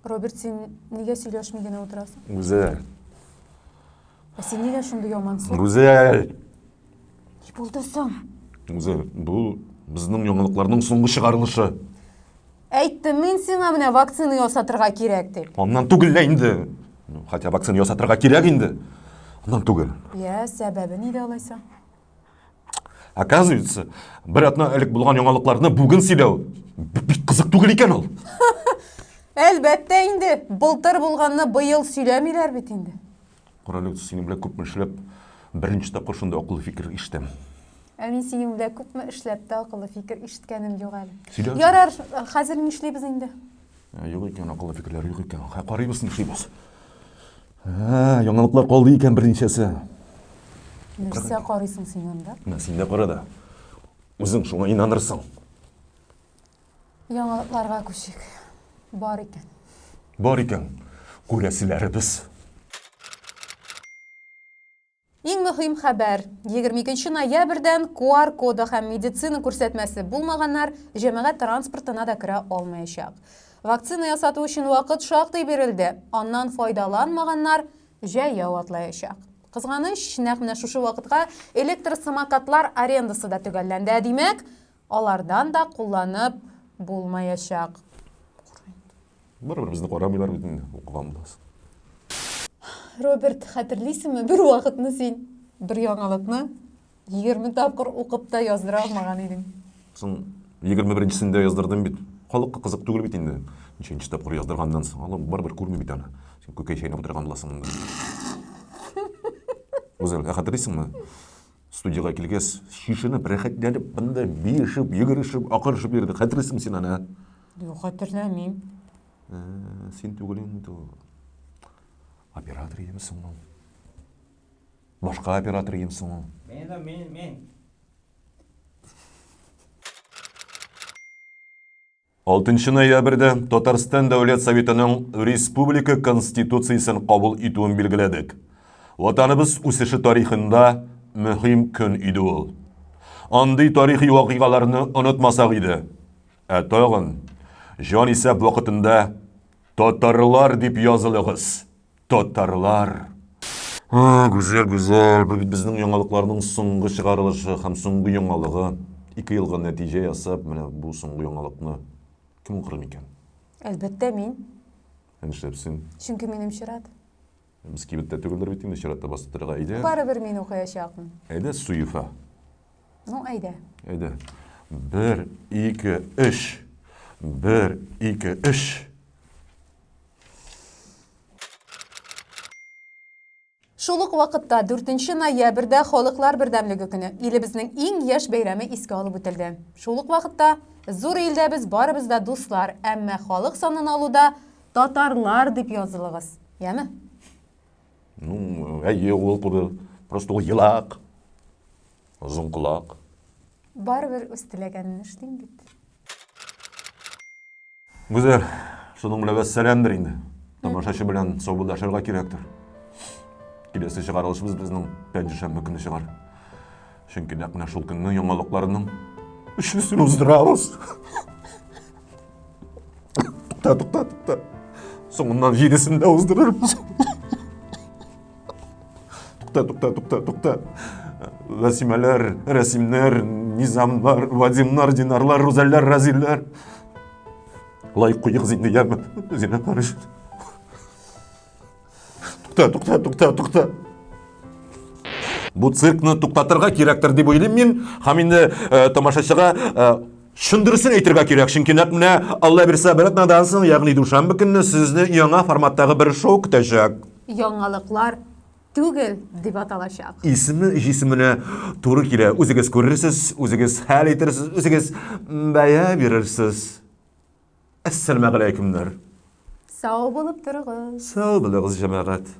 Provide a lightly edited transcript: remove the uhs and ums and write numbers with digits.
Роберт, син нигә сөйләшми генә утырасың? Гүзәл. Ә син нигә шундый ямансу? Гүзәл! Ни булды соң? Гүзәл, бу безнең яңалыкларның соңгы чыгарылышы. Әйттем мин сиңа менә вакцина ясатырга кирәк дип. Аннан түгел лә инде. Ну, хотя вакцина ясатырга кирәк инде. Аннан түгел. Я, сәбәбе нидә алайса? Оказывается, бер атна элек булган яңалыкларны бүген сөйләү бик кызык түгел икән ул. Әлбәттә инде, былтыр булганны быел сөйләмиләр бит инде. Корале, синең белән күпме эшләп, беренче тапкыр шундый акыллы фикер ишетәм. Ә мин синең белән күпме эшләп тә акыллы фикер ишеткәнем юк әле. Сөйлә. Ярар, хәзер нишлибез инде? Юк икән, акыллы фикерләр юк икән. Карыйбыз, нишлибез. Ә, яңалыклар калды икән берничәсе. Нәрсә карыйсың син анда? Менә син дә кара да. Үзең шуңа инанырсың. Яңалыкларга күчик. Бар икән. Бар икән. Күрәселәребез. Иң мөһим хәбәр. 22 ноябрьдән QR коды һәм медицина күрсәтмәсе булмаганнар җәмәгать транспортына да керә алмаячак. Вакцина ясату өчен вакыт шактый бирелде. Аннан файдаланмаганнар җәяү атлаячак. Кызганыч, нәкъ менә шушы вакытка электросамокатлар арендасы да төгәлләнде. Ә димәк, алардан да кулланып булмаячак. Барыбер безне карамыйлар бит инде, укыган буласың. Роберт, хәтерлисеңме, бер вакытны син бер яңалыкны 20 тапкыр укып та яздыра алмаган идең. Соң 21-нчесендә яздырдым бит. Халыкка кызык түгел бит инде. Ничәнче тапкыр яздырганнан соң, алар барыбер күрми бит аны. Син күкәй чәйнәп утырган буласың монда. Гүзәл, ә хәтерлисеңме? Студиягә килгәч, чишенеп, рәхәтләнеп, монда биешеп, йөгерешеп, акырышып йөрдек. Хәтерлисеңме син аны? Юк, хәтерләмим. Ә, син түгел инде ул. Оператор идеме соң ул? Башка оператор идеме соң ул? Мин, мин, мин. Алтынчы ноябрьдә Татарстан Дәүләт Советының республика Конституциясен кабул итүен билгеләдек. Ватаныбыз үсеше тарихында мөһим көн иде ул. Андый тарихи вакыйгаларны онытмасак иде. Ә тагын, җанисәп вакытында татарлар дип язылыгыз. Татарлар. А, гүзәл, гүзәл. Бу бит безнең яңалыкларның соңгы чыгарылышы һәм соңгы яңалыгы. Ике елга нәтиҗә ясап, менә бу соңгы яңалыкны кем укыр микән? Әлбәттә, мин. Ә нишләп син? Чөнки минем чират. Без кибеттә түгелдер бит инде чиратта басып торырга. Әйдә. Барыбер мин укыячакмын. Әйдә, Суефа. Ну, әйдә. Әйдә. Бер, ике, өч. Бер, ике, өч. Шул ук вакытта 4 ноябрьдә Халыклар бердәмлеге көне, илебезнең иң яшь бәйрәме искә алып үтелде. Шул ук вакытта зур илдә без барыбыз да дуслар, әмма халык санын алуда татарлар дип язылыгыз, яме? Ну, әйе, ул куды. Просто ул елак. Озын колак. Барыбер үз теләгәнен эшлим бит. Гүзәл, шуның белән вәссәламдер инде. Тамашачы белән саубуллашырга кирәктер. Киләсе чыгарылышыбыз безнең пәнҗешәмбе көне чыгар. Чөнки нәкъ менә шул көнне яңалыкларның өчесен уздырабыз. Тукта, тукта, тукта. Соңыннан җидесен дә уздырырбыз. Тукта, тукта, тукта, тукта. Вәсимәләр, Рәсимнәр, Низамнар, Вадимнар, Динарлар, Рузәлләр, Разилләр. Лайк куегыз инде, яме. Зинһар өчен. Тукта, тукта, тукта, тукта. Бу циркны туктатырга кирәктер дип уйлыйм мин. Һәм инде э, тамашачыга э, чын дөресен әйтергә кирәк, чөнки нәкъ менә Алла бирсә бер атнадан соң, ягъни дүшәмбе көнне сезне яңа форматтагы бер шоу көтәчәк. Яңалыклар түгел дип аталачак. Исеме җисеменә туры килә. Үзегез күрерсез, үзегез хәл итерсез, үзегез бәя бирерсез. Әссәламәгаләйкүмнәр. Сау булып торыгыз. Сау булыгыз, җәмәгать.